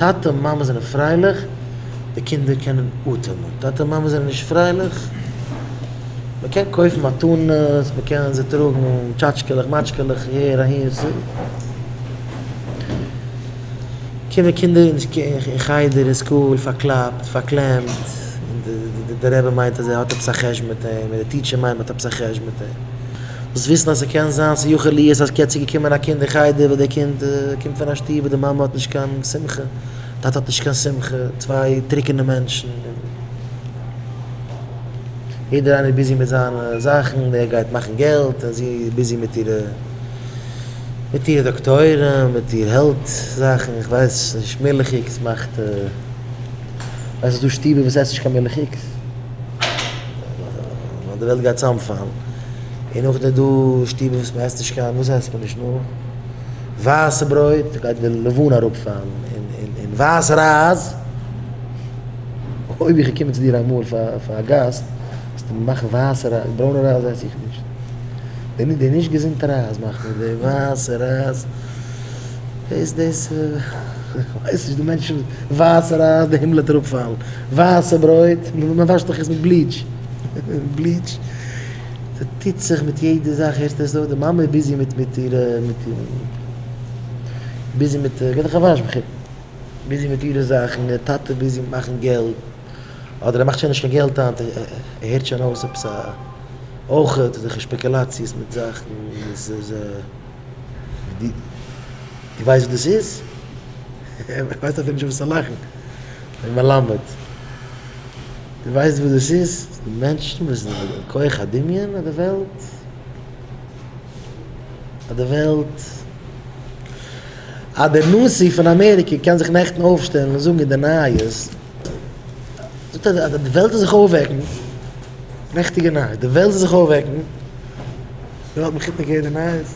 טאטע מאמע זענען פרייליך, די קינדער קענען אטעמען, טאטע מאמע זענען נישט פרייליך, מען קען קויפן מתנות, מען קען זיי טראגן טשאטשקעלעך מאטשקעלעך אהער אהין, קומען קינדער אין חדר אין school פארקלאפט פארקלעמט, און די רבי מיינט אז ער האט עפעס א חשבון מיט אים, און די teacher מיינט מען האט עפעס א חשבון מיט אים. זאלסט וויסן אז ס'קען זיין ס'יכול להיות אז ס'קען צוגעקומען א קינד אין חדר וואס די קינד קומט פון א שטוב וואס די מאמע האט נישט קיין שמחה, טאטע האט נישט קיין שמחה, צוויי טרוקענע מענטשן, און יעדער איינער איז busy מיט זיינע זאכן, דער גייט מאכן געלט און זי איז busy מיט אירע מיט אירע דאקטוירים, מיט איר health זאכן, איך ווייס נישט, מילכיגס מאכט, ווייסט ס'איז דא שטיבער וואס עסן נישט קיין מילכיגס? ווייל די וועלט גייט צאמפאלן, און נאכדעם איז דא שטיבער וואס מען עסט נישט קיין, וואס עסט מען נישט נו? ווייסע ברויט, גייט די לבנה אראפפאלן, און ווייס רייז, אויב איך קום צו דיר אמאל פאר א גאסט, זאלסטו מיר מאכן ווייסע רייז, ברוינע רייז עס איך נישט, די נישט געזונטע רייז מאך מיר, די ווייסע רייז, דאס דאס, כ'ווייס נישט, די מענטשן, ווייסע רייז, די הימל וועט אראפפאלן. ווייסע ברויט, מען וואשט דאך עס מיט bleach, bleach, ס'טוט זיך מיט יעדע זאך, הערסט עס אויס, די מאמע איז busy מיט מיט אירע מיט busy מיט, גיב דיך א וואש בחור, busy מיט אירע זאכן, דער טאטע busy מיט מאכן געלט, אדער ער מאכט שוין נישט קיין געלט היינט, ער הערט שוין אויס עפעס א, אויכעט אזעלכע שפעקולאציעס מיט זאכן, עס איז, דו ווייסט וואס דאס איז? ער ווייסט אפילו נישט וואס צו לאכן. דער מלמד, דו ווייסט וואס דאס איז? די מענטשן וואס זענען מיט כח הדמיון אויף די וועלט, אויף די וועלט, אז דער נשיא פון אמעריקע קען זיך נעכטן אויפשטעלן און זאגן אין די נייעס, זאגט ער אז די וועלט זאל זיך אויפוועקן, נעכטיגע נייעס, די וועלט זאל זיך אויפוועקן, ווער האט מחותן געהערט די נייעס?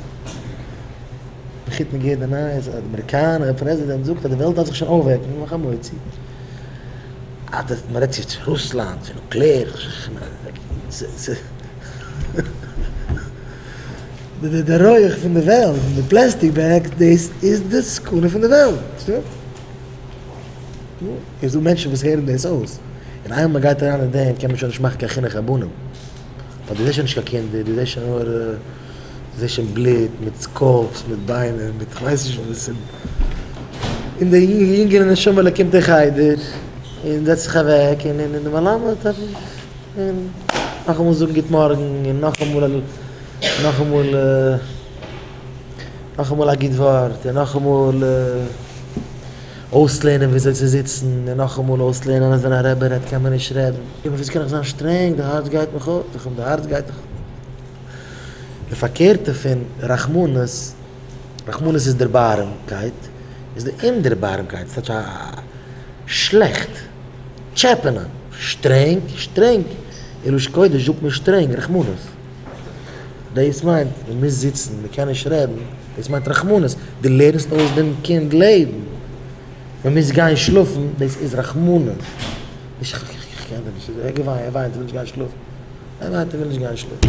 מחותן געהערט די נייעס אז די אמעריקאנער פרעזידענט זאגט אז די וועלט דארף זיך שוין אויפוועקן נאך א מוציא אז די מען רעדט יעצט פון רוסלאנד פון נוקלעאר די די רויעך פון די וועלט די plastic bags דאס איז די סכנה פון די וועלט שטימט? איז דא מענטשן וואס הערן דאס אויס און איינמאל מען גייט אריין אין דעם קען מען שוין נישט מאכן קיין חינוך הבנים ווייל דו זעסט שוין נישט קיין קינדער דו זעסט שוין נאר זע שוין בלוט מיט scalps מיט ביינער מיט כ'ווייס נישט וואס און און די יונגערע נשמה'לע קומט אין חדר און זעצט זיך אוועק און און די מלמד און נאכאמאל זאגן גוט מארגן און נאכאמאל נאכאמאל נאכאמאל א גוט ווארט און נאכאמאל אויסלערנען וויאזוי צו זיצן און נאכאמאל אויסלערנען אז ווען א רבי רעדט קען מען נישט רעדן. און וויאזוי קען איך זיין שטרענג די הארץ גייט מיך אויס די הארץ גייט מיך. די פארקערטע פון רחמנות, רחמנות איז דערבארעמקייט, איז די אומדערבארעמקייט, ס'טייטש א שלעכט, טשעפענען, שטרענג, שטרענג, אין לשון קודש זאגט מען שטרענג, רחמנות. דאס מיינט מען מוז זיצן, מען קען נישט רעדן, דאס מיינט רחמנות, דו לערנסט אויס דעם קינד לעבן, מען מוז גיין שלאפן, דאס איז רחמנות, נישט איך קען דיר נישט, ער וויינט, ער וויל נישט גיין שלאפן. ער וויינט ער וויל נישט גיין שלאפן.